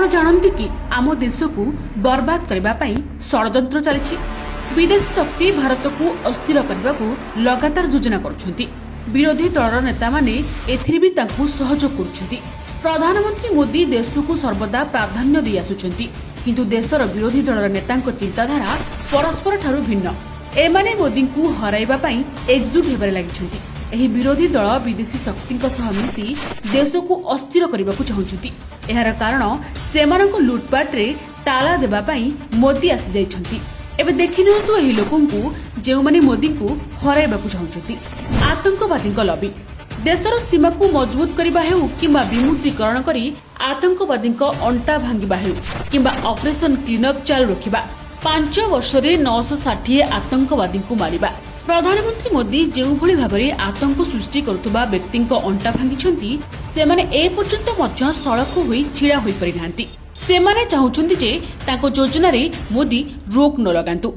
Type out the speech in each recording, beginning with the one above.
ଆପଣ ଜାଣନ୍ତି କି, ଆମ ଦେଶକୁ ବର୍ବାଦ କରିବା ପାଇଁ ଷଡ଼ଯନ୍ତ୍ର ଚାଲିଛି? ବିଦେଶୀ ଶକ୍ତି ଭାରତକୁ ଅସ୍ଥିର କରିବାକୁ ଲଗାତାର ଯୋଜନା କରୁଛନ୍ତି। ବିରୋଧୀ ଦଳର ନେତାମାନେ ଏଥିରେ ବି ତାଙ୍କୁ ସହଯୋଗ କରୁଛନ୍ତି। ପ୍ରଧାନମନ୍ତ୍ରୀ ମୋଦି ଦେଶକୁ ସର୍ବଦା ପ୍ରାଧାନ୍ୟ ଦେଇ ଆସୁଛନ୍ତି। କିନ୍ତୁ ଦେଶର ବିରୋଧୀ ଦଳର ନେତାଙ୍କ ଚିନ୍ତାଧାରା ପରସ୍ପରଠାରୁ ଭିନ୍ନ। ଏମାନେ ମୋଦିଙ୍କୁ ହରାଇବା ପାଇଁ ଏକଜୁଟ ହେବାରେ ଲାଗିଛନ୍ତି। ଏହି ବିରୋଧୀ ଦଳ ବିଦେଶୀ ଶକ୍ତିଙ୍କ ସହ ମିଶି ଦେଶକୁ ଅସ୍ଥିର କରିବାକୁ ଚାହୁଁଛନ୍ତି। ଏହାର କାରଣ, ସେମାନଙ୍କ ଲୁଟପାଟରେ ତାଲା ଦେବା ପାଇଁ ମୋଦି ଆସିଯାଇଛନ୍ତି। ଏବେ ଦେଖିନିଅନ୍ତୁ ଏହି ଲୋକଙ୍କୁ, ଯେଉଁମାନେ ମୋଦିଙ୍କୁ ହରାଇବାକୁ ଚାହୁଁଛନ୍ତି। ଆତଙ୍କବାଦୀଙ୍କ ଲବି। ଦେଶର ସୀମାକୁ ମଜବୁତ କରିବା ହେଉ କିମ୍ବା ବିମୁଦ୍ରୀକରଣ କରି ଆତଙ୍କବାଦୀଙ୍କ ଅଣ୍ଟା ଭାଙ୍ଗିବା ହେଉ କିମ୍ବା ଅପରେସନ କ୍ଲିନଅପ୍ ଚାଲୁ ରଖିବା, 5 ବର୍ଷରେ 960 ଆତଙ୍କବାଦୀଙ୍କୁ ମାରିବା, ପ୍ରଧାନମନ୍ତ୍ରୀ ମୋଦି ଯେଉଁଭଳି ଭାବରେ ଆତଙ୍କ ସୃଷ୍ଟି କରୁଥିବା ବ୍ୟକ୍ତିଙ୍କ ଅଣ୍ଟା ଭାଙ୍ଗିଛନ୍ତି, ସେମାନେ ଏପର୍ଯ୍ୟନ୍ତ ମଧ୍ୟ ସଳଖ ହୋଇ ଛିଡ଼ା ହୋଇପାରିନାହାନ୍ତି। ସେମାନେ ଚାହୁଁଛନ୍ତି ଯେ ତାଙ୍କ ଯୋଜନାରେ ମୋଦି ରୋକ ନ ଲଗାନ୍ତୁ।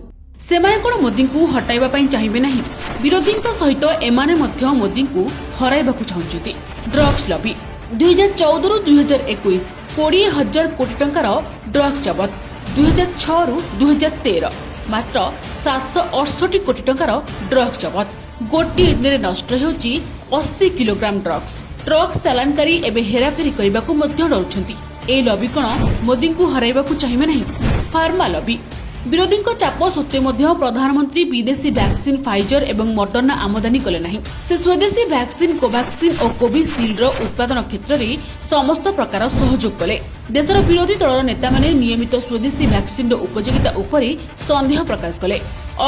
ସେମାନେ କ'ଣ ମୋଦିଙ୍କୁ ହଟାଇବା ପାଇଁ ଚାହିଁବେ ନାହିଁ? ବିରୋଧୀଙ୍କ ସହିତ ଏମାନେ ମଧ୍ୟ ମୋଦିଙ୍କୁ ହରାଇବାକୁ ଚାହୁଁଛନ୍ତି। Drugs lobby. 2014ରୁ 2021 20,000 କୋଟି ଟଙ୍କାର ଡ୍ରଗ୍ସ ଜବତ। 2006ରୁ 2013 ମାତ୍ର 768 କୋଟି ଟଙ୍କାର ଡ୍ରଗ୍ସ ଜବତ। ଗୋଟିଏ ଦିନରେ ନଷ୍ଟ ହେଉଛି 80 କିଲୋଗ୍ରାମ ଡ୍ରଗ୍ସ। ଡ୍ରଗ୍ସ ଚାଲାଣକାରୀ ଏବେ ହେରାଫେରି କରିବାକୁ ମଧ୍ୟ ଡରୁଛନ୍ତି। ଏହି ଲବି କ'ଣ ମୋଦିଙ୍କୁ ହରାଇବାକୁ ଚାହିଁବେ ନାହିଁ? Pharma lobby. ବିରୋଧୀଙ୍କ ଚାପ ସତ୍ତ୍ୱେ ମଧ୍ୟ ପ୍ରଧାନମନ୍ତ୍ରୀ ବିଦେଶୀ ଭ୍ୟାକ୍ସିନ୍ ଫାଇଜର ଏବଂ ମଡର୍ଣ୍ଣା ଆମଦାନୀ କଲେ ନାହିଁ। ସେ ସ୍ୱଦେଶୀ ଭ୍ୟାକ୍ସିନ୍ କୋଭାକ୍ସିନ୍ ଓ କୋଭିସିଲ୍ଡର ଉତ୍ପାଦନ କ୍ଷେତ୍ରରେ ସମସ୍ତ ପ୍ରକାର ସହଯୋଗ କଲେ। ଦେଶର ବିରୋଧୀ ଦଳର ନେତାମାନେ ନିୟମିତ ସ୍ୱଦେଶୀ ଭ୍ୟାକ୍ସିନ୍ର ଉପଯୋଗିତା ଉପରେ ସନ୍ଦେହ ପ୍ରକାଶ କଲେ।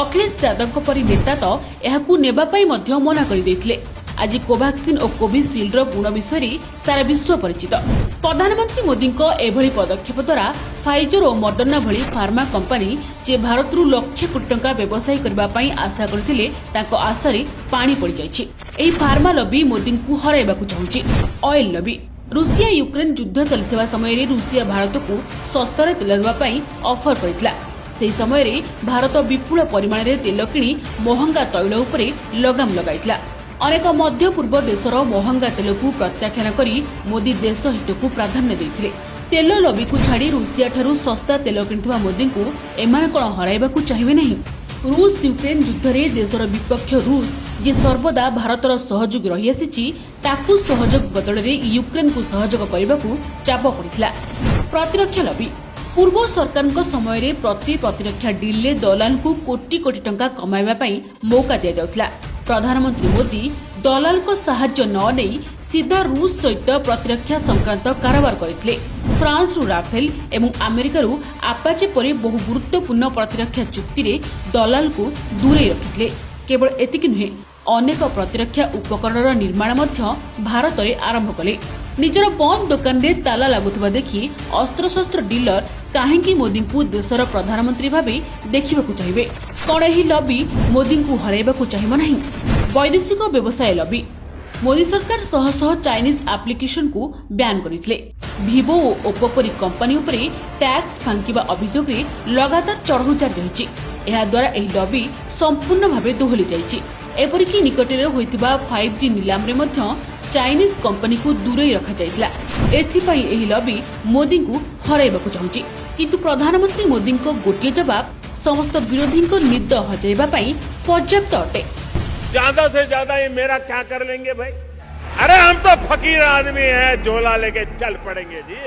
ଅଖିଳେଶ ଯାଦବଙ୍କ ପରି ନେତା ତ ଏହାକୁ ନେବା ପାଇଁ ମଧ୍ୟ ମନା କରିଦେଇଥିଲେ। ଆଜି କୋଭାକ୍ସିନ୍ ଓ କୋଭିସିଲ୍ଡର ଗୁଣ ବିଷୟରେ ସାରା ବିଶ୍ୱ ପରିଚିତ। ପ୍ରଧାନମନ୍ତ୍ରୀ ମୋଦିଙ୍କ ଏଭଳି ପଦକ୍ଷେପ ଦ୍ୱାରା ଫାଇଜର ଓ ମଡର୍ଣ୍ଣା ଭଳି ଫାର୍ମା କମ୍ପାନୀ, ଯେ ଭାରତରୁ ଲକ୍ଷେ କୋଟି ଟଙ୍କା ବ୍ୟବସାୟ କରିବା ପାଇଁ ଆଶା କରିଥିଲେ, ତାଙ୍କ ଆଶାରେ ପାଣି ପଡ଼ିଯାଇଛି। ଏହି ଫାର୍ମା ଲବି ମୋଦିଙ୍କୁ ହରାଇବାକୁ ଚାହୁଁଛି। Oil lobby. ରୁଷିଆ ୟୁକ୍ରେନ ଯୁଦ୍ଧ ଚାଲିଥିବା ସମୟରେ ରୁଷିଆ ଭାରତକୁ ଶସ୍ତାରେ ତେଲ ଦେବା ପାଇଁ ଅଫର କରିଥିଲା। ସେହି ସମୟରେ ଭାରତ ବିପୁଳ ପରିମାଣରେ ତେଲ କିଣି ମହଙ୍ଗା ତୈଳ ଉପରେ ଲଗାମ ଲଗାଇଥିଲା। ଅନେକ ମଧ୍ୟ ପୂର୍ବ ଦେଶର ମହଙ୍ଗା ତେଲକୁ ପ୍ରତ୍ୟାଖ୍ୟାନ କରି ମୋଦି ଦେଶ ହିତକୁ ପ୍ରାଧାନ୍ୟ ଦେଇଥିଲେ। ତେଲ ଲବିକୁ ଛାଡ଼ି ରୁଷିଆଠାରୁ ଶସ୍ତା ତେଲ କିଣିଥିବା ମୋଦିଙ୍କୁ ଏମାନେ କ'ଣ ହରାଇବାକୁ ଚାହିଁବେ ନାହିଁ? ରୁଷ ୟୁକ୍ରେନ ଯୁଦ୍ଧରେ ଦେଶର ବିପକ୍ଷ ରୁଷ, ଯିଏ ସର୍ବଦା ଭାରତର ସହଯୋଗୀ ରହିଆସିଛି, ତାକୁ ସହଯୋଗ ବଦଳରେ ୟୁକ୍ରେନକୁ ସହଯୋଗ କରିବାକୁ ଚାପ ପଡ଼ିଥିଲା। ପ୍ରତିରକ୍ଷା ଲବି। ପୂର୍ବ ସରକାରଙ୍କ ସମୟରେ ପ୍ରତି ପ୍ରତିରକ୍ଷା ଡିଲ୍ରେ ଦଲାଲଙ୍କୁ କୋଟି କୋଟି ଟଙ୍କା କମାଇବା ପାଇଁ ମୌକା ଦିଆଯାଉଥିଲା। ପ୍ରଧାନମନ୍ତ୍ରୀ ମୋଦି ଦଲାଲଙ୍କ ସାହାଯ୍ୟ ନ ନେଇ ସିଧା ରୁଷ ସହିତ ପ୍ରତିରକ୍ଷା ସଂକ୍ରାନ୍ତ କାରବାର କରିଥିଲେ। ଫ୍ରାନ୍ସରୁ ରାଫେଲ ଏବଂ ଆମେରିକାରୁ ଆପାଚେ ପରି ବହୁ ଗୁରୁତ୍ୱପୂର୍ଣ୍ଣ ପ୍ରତିରକ୍ଷା ଚୁକ୍ତିରେ ଦଲାଲଙ୍କୁ ଦୂରେଇ ରଖିଥିଲେ। କେବଳ ଏତିକି ନୁହେଁ, ଅନେକ ପ୍ରତିରକ୍ଷା ଉପକରଣର ନିର୍ମାଣ ମଧ୍ୟ ଭାରତରେ ଆରମ୍ଭ କଲେ। ନିଜର ବନ୍ଦ ଦୋକାନରେ ତାଲା ଲାଗୁଥିବା ଦେଖି ଅସ୍ତ୍ରଶସ୍ତ୍ର ଡିଲର କାହିଁକି ମୋଦିଙ୍କୁ ଦେଶର ପ୍ରଧାନମନ୍ତ୍ରୀ ଭାବେ ଦେଖିବାକୁ ଚାହିଁବେ? କ'ଣ ଏହି ଲବି ମୋଦିଙ୍କୁ ହରାଇବାକୁ ଚାହିଁବ ନାହିଁ? ବୈଦେଶିକ ବ୍ୟବସାୟ ଲବି। ମୋଦି ସରକାର ଶହ ଶହ ଚାଇନିଜ୍ ଆପ୍ଲିକେସନକୁ ବ୍ୟାନ୍ କରିଥିଲେ। ଭିଭୋ ଓ ଓପୋ ପରି କମ୍ପାନୀ ଉପରେ ଟ୍ୟାକ୍ସ ଫାଙ୍କିବା ଅଭିଯୋଗରେ ଲଗାତାର ଚଢ଼ଉ ଜାରି ରହିଛି। ଏହାଦ୍ୱାରା ଏହି ଲବି ସମ୍ପୂର୍ଣ୍ଣ ଭାବେ ଦୋହଲି ଯାଇଛି। ଏପରିକି ନିକଟରେ ହୋଇଥିବା 5G ନିଲାମରେ ମଧ୍ୟ ଚାଇନିଜ୍ କମ୍ପାନୀକୁ ଦୂରେଇ ରଖାଯାଇଥିଲା। ଏଥିପାଇଁ ଏହି ଲବି ମୋଦିଙ୍କୁ ହରାଇବାକୁ ଚାହୁଁଛି। କିନ୍ତୁ ପ୍ରଧାନମନ୍ତ୍ରୀ ମୋଦିଙ୍କ ଗୋଟିଏ ଜବାବ ସମସ୍ତ ବିରୋଧୀଙ୍କ ନିଦ ହଜାଇବା ପାଇଁ ପର୍ଯ୍ୟାପ୍ତ ଅଟେ। ज्यादा से ज्यादा ये मेरा क्या कर लेंगे भाई? अरे, हम तो फकीर आदमी हैं, झोला लेके चल पड़ेंगे जी।